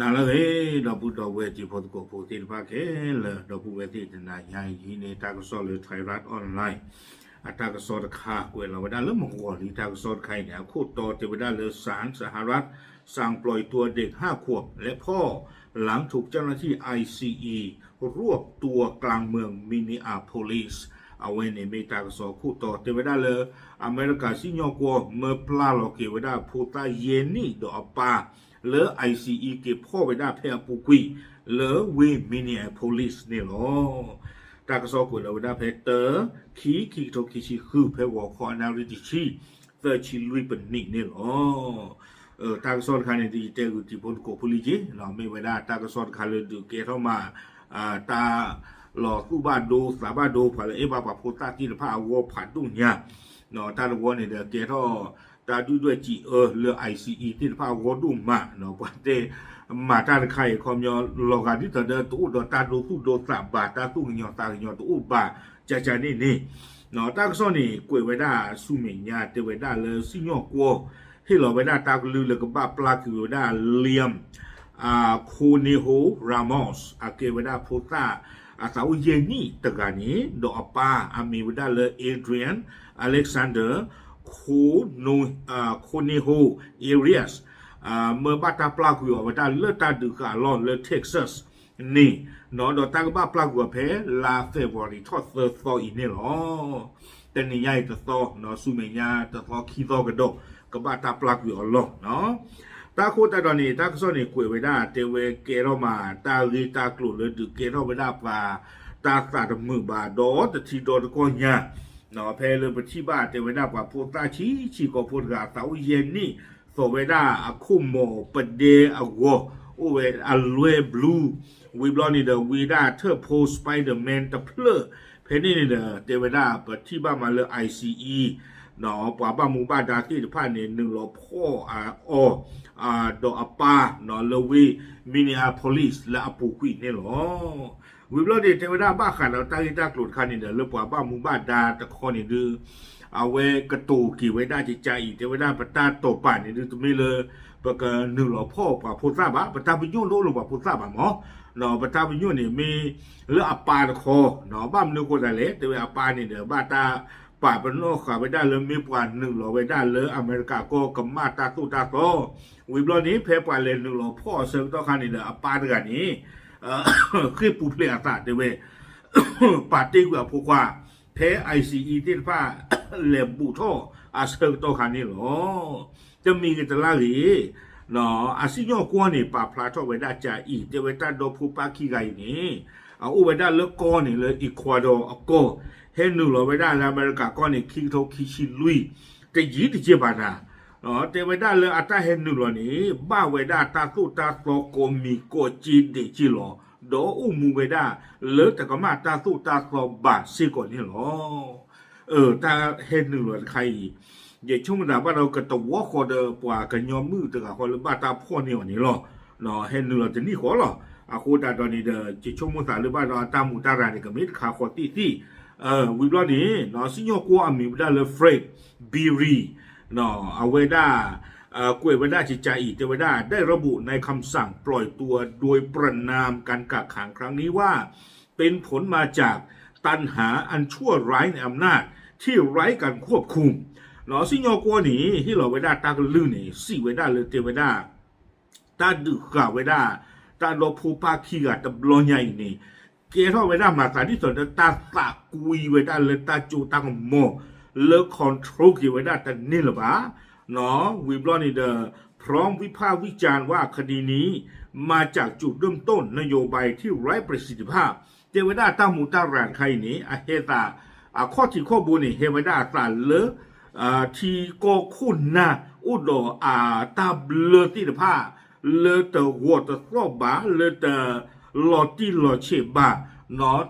နၤလၢအဂ့ၤ ဒီပုၢ်ဒီဝဲၢ်တံၤဖိသကိးဖိသ့ၣ်တဖၣ်ခဲလၢာ် ဒီပုၢ်ဝဲၢ်သ့ၣ်တနၤညါအံၤန့ၣ် တၢ်ကစီၣ်လၢ Thairath Online အတၢ်ကစီၣ်တခါကွဲးလီၤဝဲဒၣ်လၢမုၢ်ဂီၤလံ တၢ်ကစီၣ်တခါအံၤန့ၣ် အခိၣ်တီတဲဝဲဒၣ်လၢ ศาลสหรัฐ สั่งปล่อยตัวเด็กห้าขวบและพ่อ หลังถูกเจ้าหน้าที่ ไอซีอี รวบตัวกลางเมือง Minneapolis အဝဲန့ၣ်မ့ၢ်တၢ်ကစီၣ်ခိၣ်တီတဲဝဲဒၣ်လၢ အမဲရကၤစံၣ်ညီၣ်ကွီၢ် မၢပျၢ်လီၤက့ၤဝဲဒၣ်ဖိသၣ်ယဲၢ်နံၣ်ဒီးအပၢ် လၢ ไอซีอี က့ၤဖီၣ်ဝဲဒၣ်ဖဲအပူၤကွံာ် လၢဝ့ၢ် Minneapolis န့ၣ်လီၤ. တၢ်ကစီၣ်ကွဲးလီၤဝဲဒၣ်ဖဲတၢ ခံ ခံကထိခံဆံဃု ဖဲဂီၤခီအနၣ်ရံၣ်တဆံ သၢဆံလွံၢ်ပနံးန့ၣ်လီၤ. တၢ်ကစီၣ်တခါန့ၣ် ယတဲဂုာ်တံၤဖိသကိးဖိလံက့ၤ မ့ၢ်ဝဲဒၣ်တၢ်ကစီၣ်တခါလၢဒုးကဲထီၣ်မး တၢ်လီၤသူၣ်ဘၣ်ဒိသးဘၣ်ဒိ ပှၤလၢအ့ၣ်ဘၣ်ပှၤဖိသၣ်သ့ၣ်တဖၣ်အဂီၢ်ဖးဒိၣ်ညါ တၢ်တဝီန့ၣ်ဒီးကဲထီၣ် တၢ်ဒုၣ်ဒွဲၣ်စံးအၢလၢ ไอซีอี သ့ၣ်တဖၣ်အဂီၢ်ဒိၣ်မး ပှၤတဲမၤတၢ်တခါအံၤ ခီပညီလီၤဂာ်ဒ်သိးဒီးတအိၣ်ဒီးတၢ်ဒိသူၣ်ဒိသးဘၣ် တၢ်သူၣ်ကညီၤသးကညီၤတအိၣ်ဘၣ် ကကန့ၣ်န့ၣ် တၢ်ကစီၣ်န့ၣ် ကွဲးဝဲဒၣ်ဆူမဲာ်ညါတဲဝဲဒၣ်လၢစံၣ်ညီၣ်ကွီၢ် ဟ့ၣ်လီၤဝဲဒၣ်တၢ်ကလုၢ်လၢကဘၣ်ပျၢ်ကွံာ်ဝဲဒၣ် Liam Conejo Ramos အကဲဝဲဒၣ်ဖိသၣ် အသးအိၣ်ယဲၢ်နံၣ်တဂၤန့ၣ် ဒီးအပၢ်အမံၤဝဲဒၣ်လၢ Adrian Alexander Conejo Arias မၢဘၣ်တၢ်ပျၢ်ကွံာ်အီၤဝဲဒၣ်လၢတၢ်ဒုးဃာ်အလီၢ်လၢ Texas န့ၣ် ဒီးတၢ်ကဘၣ်ပျၢ်ကွံာ်အီၤဖဲလါ February ထီၣ်သၢသီအံၤန့ၣ်လီၤ. တနံၤညါအံၤတသီ ဆူမဲာ်ညါတသီခံသီကဒီး ကဘၣ်တၢ်ပျၢ်ကွံာ်အီၤလီၤ. တၢ်အဃိသတးဒီးန့ၣ် တၢ်ကစီၣ်န့ၣ်ကွဲးဝဲဒၣ် တဲဝဲကဲထီၣ်မး တၢ်ဂ့ၢ်တၢ်ကျိၤလၢဒုးကဲထီၣ်ဝဲဒၣ်ပှၤ တၢ်သးတမုာ်ဘၣ် ဒီးတထံဒီတကီၢ်ညါ ဖဲလၢပထံၣ်ဘၣ်တဲဝဲဒၣ်ပှၤဖိသၣ်ဆံးဆံးကိာ်ဖိတဂၤ အသးအိၣ်ယဲၢ်နံၣ် သိးဝဲဒၣ်အခိၣ်မိၢ်ပဒဲအဂီၢ် အိၣ်ဝဲအလွဲၢ်ဘျူး ဝံၤဘျီန့ၣ်ဒီး ဝံၤဒၣ်ထၢၣ်ဖိ Spider-Man တဖျၢၣ် ဖဲန့ၣ်န့ၣ်ဒီး တဲဝဲဒၣ်ပထံၣ်ဘၣ်မးလၢ ไอซีอี ပှၤဘၣ်မူဘၣ်ဒါသ့ၣ်တဖၣ်န့ၣ် နုာ်လီၤဖီၣ်အီၤ ဒီးအပၢ်လၢဝ့ၢ် Minneapolis လၢအပူၤကွံာ်န့ၣ်လီၤ. ဝံၤဘျီန့ၣ် တဲဝဲဒၣ်ဘၣ်ဃးဒီးတၢ်ဂ့ၢ်တၢ်ကျိၤတခါန့ၣ်ဒီး လၢပှၤဘၣ်မူဘၣ်ဒါတခီန့ၣ်ဒုး အဝဲကတိၤက့ၤဝဲဒၣ်ကကါအံၤ တဲဝဲဒၣ်ပတၢ်တိာ်ပာ်န့ၣ်ဒုး တမ့ၢ်လၢ ပကနုာ်လီၤဖီၣ်ပှၤဖိသၣ်ဘၣ် ပတၢ်ပညိၣ်တအိၣ်လၢပှၤဖိသၣ်ဘၣ်မး ပတၢ်ပညိၣ်န့ၣ်မ့ၢ်လၢအပၢ်တခီ ဘၣ်မနုၤအဃိသတးလဲၣ် တဲဝဲအပၢ်န့ၣ်ဒီး ဘၣ်တၢ်ပာ်ပနီၣ်ဃာ်ဝဲဒၣ်လၢမ့ၢ်ပှၤနုာ်လီၤဝဲဒၣ်လၢအမဲရကၤကီၢ်ကမၣ်တၢ်သိၣ်တၢ်သီ ဝံၤဘျီန့ၣ် ဖဲပှၤလဲၤနုာ်လီၤဖီၣ်အဆၢကတီၢ်ခါန့ၣ်ဒီး အပၢ်တဂၤန့ၣ် ဃ့ၢ်ပူၤဖျဲးအသးတဲဝဲ ပာ်တ့ၢ်ကွံာ်အဖိခွါ ဖဲ ไอซีอี သ့ၣ်တဖၣ် လဲၤဘူးထီၣ်အဆၢကတီၢ်ခါန့ၣ်လီၤ. တမံၤဂ့ၤတလါဂ့ၤ အစံၣ်ညီၣ်ကွီၢ်န့ၣ် ပာ်ဖျါထီၣ်ဝဲဒၣ်ကါအံၤ တဲဝဲတၢ်ဒီဖိပၢ်ခံဂၤအံၤန့ၣ် အအိၣ်ဝဲဒၣ်လၢကီၢ်န့ၣ်လၢ Ecuador အကီၢ် ဟဲနုာ်လီၤဝဲဒၣ်လၢအမဲရကၤကီၢ်န့ၣ် ခံကထိခံဆံလွံၢ် တယံာ်တယံာ်ဘၣ်နၤ တဲဝဲဒၣ်လၢအတၢ်ဟဲနုာ်လီၤန့ၣ် ဘၣ်ဝဲဒၣ်တၢ်သိၣ်တၢ်သီကိးမံၤကိးက့ဒဲးက့လီၤ ဒီးအိၣ်မူဝဲဒၣ်လၢတကမၣ်တၢ်သိၣ်တၢ်သီဘၣ်စ့ၢ်ကီးန့ၣ်လီၤ. တၢ်ဟဲနုာ်လီၤတခါအံၤ ယဆိကမိၣ်သးဘၣ်ဒီးကတဝီဃီဒီးပှၤကညီမုၣ်တဂၤဃီလၢဘၣ်တၢ်ဖီၣ်န့ၢ်အီၤန့ၣ်လီၤ. ဟဲနုာ်လီၤတနံၣ်ဃီလီၤ. အဃိသတးဒီးန့ၣ်ဒီး ယဆိကမိၣ်သးလၢဘၣ်ဒီးအတၢ်မူးတၢ်ရၤန့ၣ် ကမ့ၢ်တခါဃီသ့ၣ်သ့ၣ် ဝံၤဘျီန့ၣ် စံၣ်ညီၣ်ကွီၢ်အမံၤဝဲဒၣ်လၢ Frank Berry အဝဲဒၣ် ကွဲးဝဲဒၣ်ကကါအံၤ တဲဝဲဒၣ် ได้ระบุในคำสั่งปล่อยตัวโดยประณามการกักขังครั้งนี้ว่า เป็นผลมาจากตัณหาอันชั่วร้ายในอำนาจที่ไร้การควบคุม စံၣ်ညီၣ်ကွီၢ်န့ၣ် ဟ့ၣ်လီၤဝဲဒၣ်တၢ်ကလုၢ်န့ၣ် စံးဝဲဒၣ်လၢတဲဝဲဒၣ် တၢ်ဒုးဃာ်ဝဲဒၣ် တၢ်ဒီဖိပၢ်ခံဂၤတဘျီညါအံၤန့ၣ် ကဲထီၣ်ဝဲဒၣ်မၤသးဒ်သိးဒီးတၢ်သးကွံဝဲဒၣ်လၢတၢ်စိတၢ်ကမီၤ လၢ control က့ၤဝဲဒၣ်တန့ၢ်လၢၤဘၣ် ဝံၤဘျီန့ၣ်ဒီး พร้อมวิพากษ์วิจารณ์ว่าคดีนี้มาจากจุดเริ่มต้นนโยบายที่ไร้ประสิทธิภาพ တဲဝဲဒၣ်တၢ်မူးတၢ်ရၤတခါအံၤန့ၣ် အဟဲသး အခီၣ်ထံးခီၣ်ဘိန့ၣ် ဟဲဝဲဒၣ်အသးလၢ ထံကီၢ်ခိၣ်နၢ် အိၣ်ဒီးအတၢ်ဘျၢသ့ၣ်တဖၣ် လၢတဂီၤတသီၣ်ဘၣ် လၢတလီၤတံၢ်လီၤဆဲးဘၣ်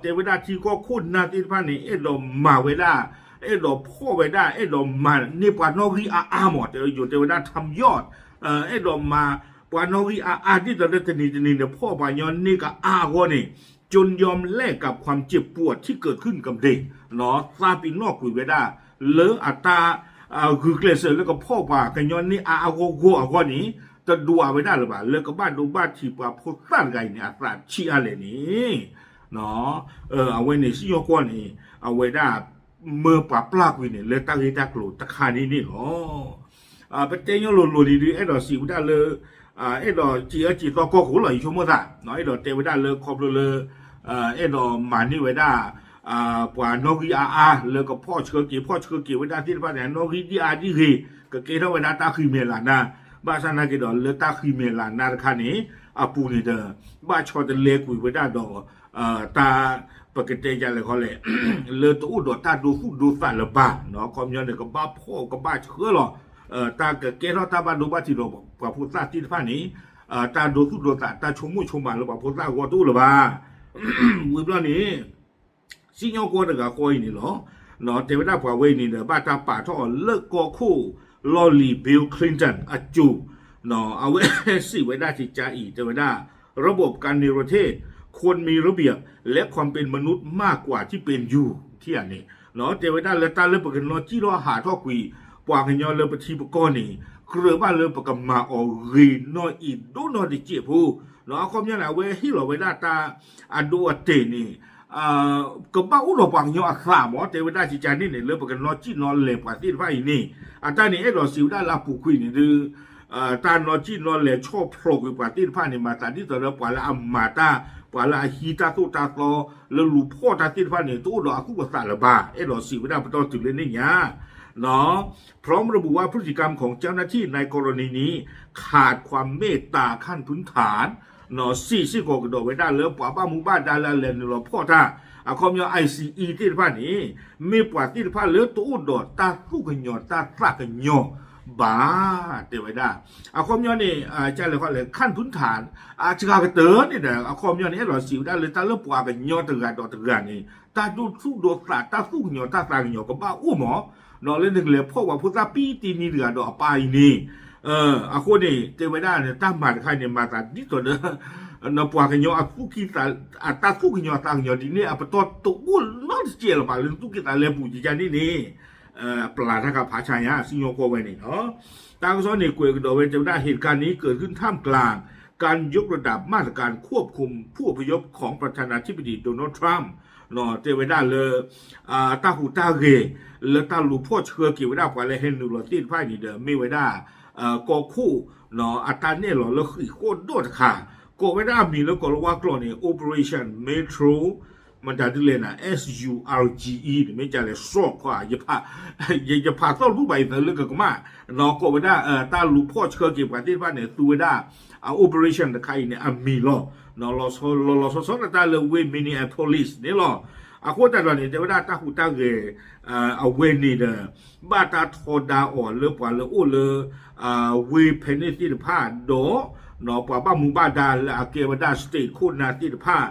တဲဝဲဒၣ်ထံကီၢ်ခိၣ်နၢ်သ့ၣ်တဖၣ်န့ၣ် အဲၣ်ဒိးမၤဝဲဒၣ် အဲၣ်ဒိးဖီၣ်ဝဲဒၣ် အဲၣ်ဒိးမၤန့ၢ်ပှၤနီၣ်ဂံၢ်အါအါမး တဲဝဲယိၤတဲဝဲဒၣ် ทำยอด အဲၣ်ဒိးမၤ ပှၤနီၣ်ဂံၢ်အါအါ ဒ်သိးလၢတနံၤတနံၤန့ၣ် ဖီၣ်ပှၤကညီန့ၢ်ကအါအဂီၢ်န့ၣ် จนยอมแลกกับความเจ็บปวดที่เกิดขึ้นกับเด็ก သးပ့ၤနီၣ်ကွံာ်ဝဲဒၣ် လၢအတၢ် ဂုာ်ကျဲးစၢးလၢကဖီၣ်ပှၤကညီန့ၢ်အါအဂီၢ်ဂီၢ်အဂီၢ်န့ၣ် တဒွးဝဲဒၣ်လၢၤဘၣ် လၢကဘၣ်ဒိဘၣ်ထံးပှၤဖိသၣ်တဂၤအံၤန့ၣ် အသးဆံးအါလဲၣ်န့ၣ် အဝဲန့ၣ်စံၣ်ညီၣ်ကွီၢ်န့ၣ် အဝဲဒၣ် မၢပှၤပျၢ်ကွံာ်န့ၣ် လၢတၢ်ဂ့ၢ်တၢ်ကျိၤတခါန့ၣ်န့ၣ်လီၤ. ပတဲညီလိၤလိၤန့ၣ်ဒုး အဲၣ်ဒိးစံးဝဲဒၣ်လၢ အဲၣ်ဒိးစံးအၢစံးသီကီၢ်ခိၣ်လီၤ ယဆိကမိၣ်သး အဲၣ်ဒိးတဲဝဲဒၣ်လၢခီဖျိလၢ အဲၣ်ဒိးမၤန့ၢ်ဝဲဒၣ် ပှၤနီၣ်ဂံၢ်အါအါ လၢကဖီၣ်ဆှၢက့ၤ ဖီၣ်ဆှၢက့ၤဝဲဒၣ်သ့ၣ်တဖၣ်န့ၣ် နီၣ်ဂံၢ်ဒ်အါဒ်ဂ့ၤ ကကဲထီၣ်ဝဲဒၣ်တၢ်ဃံမဲာ်လၤနါ ဘၣ်ဆၣ်နာ်က့ဒီး လၢတၢ်ဃံမဲာ်လၤနါတခါန့ၣ် အပူၤန့ၣ်ဒီး ဘၣ်ဆီတလဲကွံာ်ဝဲဒၣ်ဒီး တၢ် ပကတဲယလဲၣ်ခီလဲၣ် လၢတအိၣ်ဒီးတၢ်ဒိသူၣ်ဒိသးလၢၤဘၣ် အခီပညီန့ၣ် ကဘၣ်ဖီၣ်ကဘၣ်ဆှၢလီၤ တၢ်ကကဲထီၣ်တၢ်ဘၣ်ဒိဘၣ်ထံးဒီးပှၤဖိသၣ်သ့ၣ်တဖၣ်န့ၣ် တၢ်ဒိသူၣ်ဒိသး တၢ်ဆိကမိၣ်ဆိကမးလၢပှၤဖိသၣ်အဂီၢ်တအိၣ်လၢၤဘၣ် ဝံၤဘျီန့ၣ် စံၣ်ညီၣ်ကွီၢ်တဂၤဃီအံၤန့ၣ်လီၤ. တဲဝဲဒၣ်ပှၤဝဲအံၤန့ၣ်ဒီး ဘၣ်တၢ်ပာ်ထီၣ်အီၤလၢကီၢ်ခိၣ်လီၢ်လံၤ Bill Clinton အစိၤ အဝဲစံးဝဲဒၣ်ကကါအံၤ တဲဝဲဒၣ် ระบบการเนรเทศ ควรมีระเบียบ และความเป็นมนุษย์มากกว่าที่เป็นอยู่ ထံၣ်ဧါန့ၣ် တဲဝဲဒၣ်လၢတၢ်လၢပကနီၣ်စံၣ်ထီၣ်ဟးထီၣ်ကွံာ် ပှၤကညီလၢပထံပကီၢ်န့ၣ် ကြၢးဘၣ်လၢပကမၤအီၤဂ့ၤနီၣ်အံၤဒိၣ်နီၣ်တစဲးဖိ အခီပညီန့ၣ် အဝဲဟ့ၣ်လီၤဝဲဒၣ်တၢ်အဒိအတဲာ်န့ၣ် ကဘၣ်အိၣ်ဒီးပှၤကညီအသးမး တဲဝဲဒၣ်ကကါန့ၣ်န့ၣ် လၢပကနီၣ်စံၣ်နီၣ်လဲၤပှၤသ့ၣ်တဖၣ်အံၤန့ၣ် အတၢ်န့ၣ်အဲၣ်ဒိးစံးဝဲဒၣ်လၢအပူၤကွံာ်န့ၣ်ဒုး တၢ်နီၣ်စံၣ်နီၣ်လဲၤဆီၣ်ဖျိးကွံာ်ပှၤသ့ၣ်တဖၣ်န့ၣ် မၤသးဒ်သိးလၢပှၤလၢအမၤတၢ် ပှၤလၢအဟံးတၢ်သိၣ်တၢ်သီ လၢလူၤဖီၣ်တၢ်သ့ၣ်တဖၣ်န့ၣ် တအိၣ်ဒီးအသူၣ်အသးလၢၤဘၣ် အဲၣ်ဒိးစံးဝဲဒၣ်ပတီၢ်တုၤလၢန့ၣ်ညါ พร้อมระบุว่าพฤติกรรมของเจ้าหน้าที่ในกรณีนี้ขาดความเมตตาขั้นพื้นฐาน စံးစ့ၢ်ကီးကဒီးဝဲဒၣ်လၢပှၤဘၣ်မူဘၣ်ဒါလၢအလဲၤနုာ်လီၤဖီၣ်တၢ် အခီပညီ ICE သ့ၣ်တဖၣ်န့ၣ် မ့ၢ်ပှၤသ့ၣ်တဖၣ်လၢတအိၣ်ဒီးတၢ်သူၣ်ကညီၤတၢ်သးကညီၤဘၣ် တဲဝဲဒၣ် အခီပညီန့ၣ် ကလဲၤခီလဲၤ ขั้นพื้นฐาน အစှၤကတၢၢ်န့ၣ်ဒီး အခီပညီန့ၣ် အဲၣ်ဒိးစံးဝဲဒၣ်လၢတၢ်လၢပှၤကညီတဂၤဒီးတဂၤန့ၣ် တၢ်ဒိသူၣ်ဒိသး တၢ်သူၣ်ကညီၤတၢ်သးကညီၤကဘၣ်အိၣ်မး လၢနကလဲၤဖီၣ်ပှၤဖိသၣ်ပံတံနံၤတဂၤဒီးအပၢ်အံၤန့ၣ် အဃိန့ၣ် တဲဝဲဒၣ်န့ၣ် တၢ်မၤတခါအံၤန့ၣ် မၤသးဒ်သိးဒီး ပှၤကညီ တၢ်သူၣ်ကညီၤသးကညီၤဒ်န့ၣ် အပတီၢ်တအိၣ်နီတစဲးလၢၤဘၣ် လၢနသူၣ်ကံၢ်သးလဲပူၤကကါန့ၣ်န့ၣ် ပျၢ်တၢ်ကဖးဆါညါ စံၣ်ညီၣ်ကွီၢ်ဝဲန့ၣ်လီၤ. တၢ်ကစီၣ်န့ၣ်ကွဲးကဒီးဝဲ တဲဝဲဒၣ် เหตุการณ์นี้เกิดขึ้นท่ามกลางการยกระดับมาตรการควบคุมผู้อพยพของประธานาธิบดีโดนัลด์ทรัมป์ တဲဝဲဒၣ်လၢ တၢ်ဟူးတၢ်ဂဲၤ လၢတၢ်လူၤဖီၣ်ဆှၢက့ၤဝဲဒၣ်ပှၤလၢဟဲနုာ်လီၤသ့ၣ်တဖၣ်န့ၣ်ဒီး မ့ၢ်ဝဲဒၣ် ကီၢ်ခိၣ် အတၢ်နဲၣ်လီၤလၢဃံးဃီၣ်ဒီၣ်တခါ ကိးဝဲဒၣ်အမံၤလၢကီၢ်လၢဝါကျိာ်န့ၣ် Operation Metro မတၤဒ်လဲၣ်န့ၣ် S U R G E န့ၣ် မ့ၢ်ကလဲၤ short ခီ ယဖးသီၣ်တဘူၣ်ဘၣ် ယသးလၢကကမၣ် ကိးဝဲဒၣ် တၢ်လူၤဖီၣ်ဆှၢက့ၤပှၤသ့ၣ်တဖၣ်န့ၣ် သူဝဲဒၣ် operation တခါအံၤန့ၣ် အမံၤလီၤ လီၤလီၤဆီဆီလၢတၢ်လၢဝ့ၢ် Minneapolis န့ၣ်လီၤ. အဃိသတးဒီးန့ၣ် တဲဝဲဒၣ်တၢ်ဟူးတၢ်ဂဲၤ အဝဲန့ၣ်ဒီး ဘၣ်တၢ်ထီဒါအီၤလၢပှၤလၢအိၣ်လၢ ဝ့ၢ်ဖဲန့ၣ်သ့ၣ်တဖၣ်ဒီး ပှၤဘၣ်မူဘၣ်ဒါလၢအကဲဝဲဒၣ် state ခိၣ်နၢ်သ့ၣ်တဖၣ်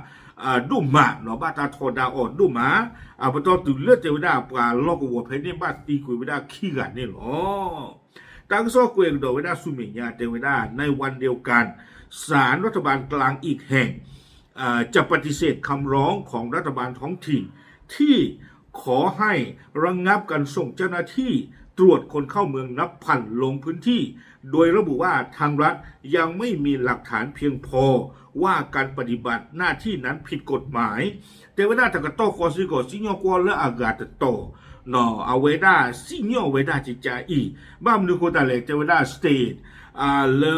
ဒိၣ်မး ဘၣ်တၢ်ထီဒါအီၤဒိၣ်မး အပတီၢ်တုၤလၢတဲဝဲဒၣ်ပှၤလီၢ်ကဝီၤဖဲန့ၣ်ဘၣ်သံကွံာ်ဝဲဒၣ်ခံဂၤန့ၣ်လီၤ. တၢ်ကစီၣ်ကွဲးကဒီးဝဲဒၣ်ဆူမဲာ်ညါ တဲဝဲဒၣ် ในวันเดียวกัน ศาลรัฐบาลกลางอีกแห่ง จะปฏิเสธคำร้องของรัฐบาลท้องถิ่นที่ขอให้ระงับการส่งเจ้าหน้าที่ตรวจคนเข้าเมืองนับพันลงพื้นที่ โดยระบุว่าทางรัฐยังไม่มีหลักฐานเพียงพอว่าการปฏิบัติหน้าที่นั้นผิดกฎหมาย တဲဝဲဒၣ်တကတီၢ်ဃီစ့ၢ်ကီး စံၣ်ညီၣ်ကွီၢ်လၢအဂၤတတီၤ အဝဲဒၣ်စံၣ်ညီၣ်ဝဲဒၣ်ကကါအံၤ ဘၣ်မနုၤဃိသတးလဲၣ် တဲဝဲဒၣ် state လၢ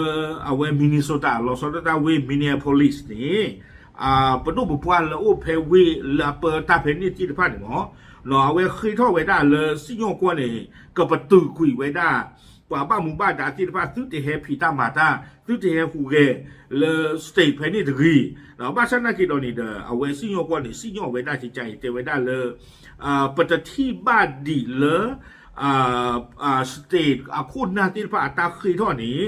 အဝဲ Minnesota လီၤဆီဒၣ်တၢ်ဝ့ၢ် Minneapolis န့ၣ် ပဒိၣ်ပပှၢ်လၢအိၣ်ဖဲဝ့ၢ်လၢအပၢတၢ်ဖဲန့ၣ်သ့ၣ်တဖၣ်န့ၣ်မ့ၢ် အဝဲဃ့ထီၣ်ဝဲဒၣ်လၢစံၣ်ညီၣ်ကွီၢ်န့ၣ် ကပတုာ်ကွံာ်ဝဲဒၣ် ပှၤဘၣ်မူဘၣ်ဒါသ့ၣ်တဖၣ် သုတဟဲဖံးတၢ်မၤတၢ် သုတဟဲဟူးဂဲၤလၢ state ဖဲန့ၣ်တဂ့ၤ ဘၣ်ဆၣ်နာ်က့ဒီးန့ၣ်ဒီး အဝဲစံၣ်ညီၣ်ကွီၢ်န့ၣ် စံၣ်ညီၣ်ဝဲဒၣ်ကကါအံၤ တဲဝဲဒၣ်လၢ ပတထံၣ်ဘၣ်ဒံးလၢ state အခိၣ်နၢ်သ့ၣ်တဖၣ်အတၢ်ဃ့ထီၣ်န့ၣ်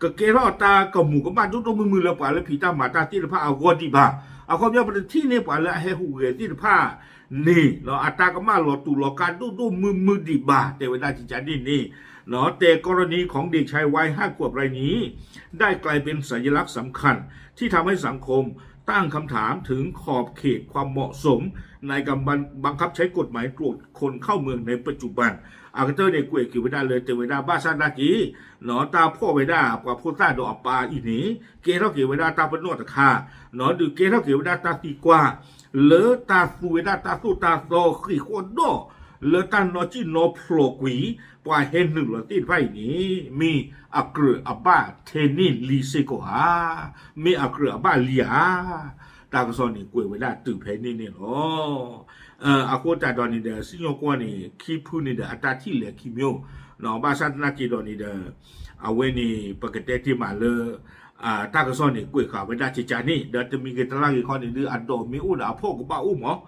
ကကဲထီၣ်တၢ်ကမူၤကမၣ်ဒိၣ်ဒိၣ်မုၢ်မုၢ်လၢပှၤလၢဖံးတၢ်မၤတၢ်သ့ၣ်တဖၣ်အဂီၢ်ဒံးဘၣ်. အခီပညီ ပတထံၣ်န့ၢ်ပှၤလၢအဟဲဟူးဂဲၤသ့ၣ်တဖၣ်န့ၣ် အတၢ်ကမၣ်လီၤတူာ်လီၤကာ်ဒိၣ်ဒိၣ်မုၢ်မုၢ်ဒံးဘၣ် တဲဝဲဒၣ်ကကါန့ၣ်န့ၣ် แต่กรณีของเด็กชายวัยห้าขวบรายนี้ได้กลายเป็นสัญลักษณ์สำคัญที่ทำให้สังคมตั้งคำถามถึงขอบเขตความเหมาะสม ในการบังคับใช้กฎหมายตรวจคนเข้าเมืองในปัจจุบัน အကတၢၢ်န့ၣ် ကွဲးက့ၤဝဲဒၣ်လၢတဲဝဲဒၣ်ဘၣ်ဆၣ်သနာ်က့ တၢ်ဖီၣ်ဝဲဒၣ်ပှၤဖိသၣ်ဒီးအပၢ်အံၤန့ၣ် ကဲထီၣ်က့ၤဝဲဒၣ်တၢ်ပနီၣ်တခါ ဒုးကဲထီၣ်က့ၤဝဲဒၣ်တၢ်သံကွၢ် လၢတၢ်သူဝဲဒၣ်တၢ်သိၣ်တၢ်သီဃ့ၢ်ဃီၣ်ဒီၣ် လၢတၢ်နီၣ်စံၣ်နီၣ်ဖျိးကွံာ် ပှၤဟဲနုာ်လီၤသ့ၣ်တဖၣ်အံၤန့ၣ် မ့ၢ်အကြၢးအဘၣ်ထဲန့ၣ်လံစ့ၢ်ကီးဧါ, မ့ၢ်အကြၢးအဘၣ်လံဧါ. တၢ်ကစီၣ်န့ၣ် ကွဲးဝဲဒၣ်တုၤဖဲန့ၣ်န့ၣ်လီၤ. အဃိသတးဒီးန့ၣ်ဒီး စံၣ်ညီၣ်ကွီၢ်န့ၣ် ခံဖုန့ၣ်ဒီး အတၢ်ထံၣ်လဲၤခံမျိုး, ဘၣ်ဆၣ်သနာ်က့ဒီးန့ၣ်ဒီး အဝဲန့ၣ် ပကတဲတ့ၢ်မးလၢ တၢ်ကစီၣ်န့ၣ် ကွဲးဃာ်ဝဲဒၣ်ကကန့ၣ် ဒီးတမံၤဂ့ၤတလါဂ့ၤခီန့ၣ်ဒုး အဒိးမ့ၢ်အိၣ်ဒီးအဖှီၣ်ကဘၣ်အိၣ်မး,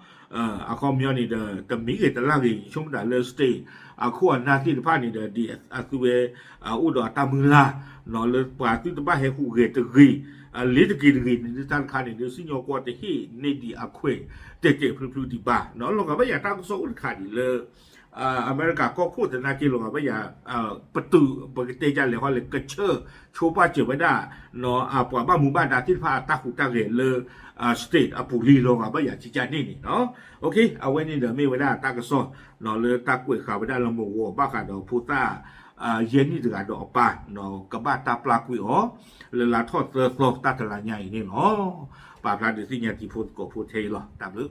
အခီပညီန့ၣ်ဒီး တမံၤဂ့ၤတလါဂ့ၤ ဆိကမိၣ်တၢ်လၢ state အခိၣ်အနၢ်သ့ၣ်တဖၣ်န့ၣ်ဒီး ဒ်အသုဝဲ အိၣ်ဒီးအတၢ်မုၢ်လၢ် လၢပှၤသုတဘၣ်ဟဲဟူးဂဲၤတဂ့ၤ လ့ၤတက့ၤတဂ့ၤန့ၣ်ဒုး တၢ်တခါန့ၣ်ဒုး စံၣ်ညီၣ်ကွီၢ်တဟ့ၣ်န့ၢ်ဒံးအခွဲး တဲာ်တဲာ်ဖျုးဖျုးဒံးဘၣ် လီၤဂာ်ဘၣ်ယၤတၢ်ကစီၣ်အိၣ်တခါဒံးလၢ အမဲရကၤကီၢ်ခိၣ်သနာ်က့လီၤဂာ်ဘၣ်ယၤ ပတုာ် ပကတဲဒ်လဲၣ်ဟီလဲၣ် ကဆၢၣ်ဆိပာ်စၢၤဝဲဒၣ် အပှၤဘၣ်မူဘၣ်ဒါသ့ၣ်တဖၣ်အတၢ်ဟူးတၢ်ဂဲၤလၢ state အပူၤလံလီၤဂာ်ဘၣ်ယၤကကန့ၣ်န့ၣ်လီၤ. အဝဲန့ၣ်ဒီးမ့ၢ်ဝဲဒၣ်တၢ်ကစီၣ် လၢတၢ်ကွဲးဃာ်ဝဲဒၣ်လၢမုၢ်ဂီၤဘၣ်ဃးဒီးဖိသၣ် ယဲၢ်နံၣ်တဂၤဒီးအပၢ် ကဘၣ်တၢ်ပျၢ်ကွံာ်အီၤ လၢလါထီၣ်သၢသီတၢ်တလါညါအံၤန့ၣ်လီၤ. ပာ်ဖျါဒုးသ့ၣ်ညါတံၤဖိသကိးဖိထဲအံၤလီၤ. တၢ်ဘျုး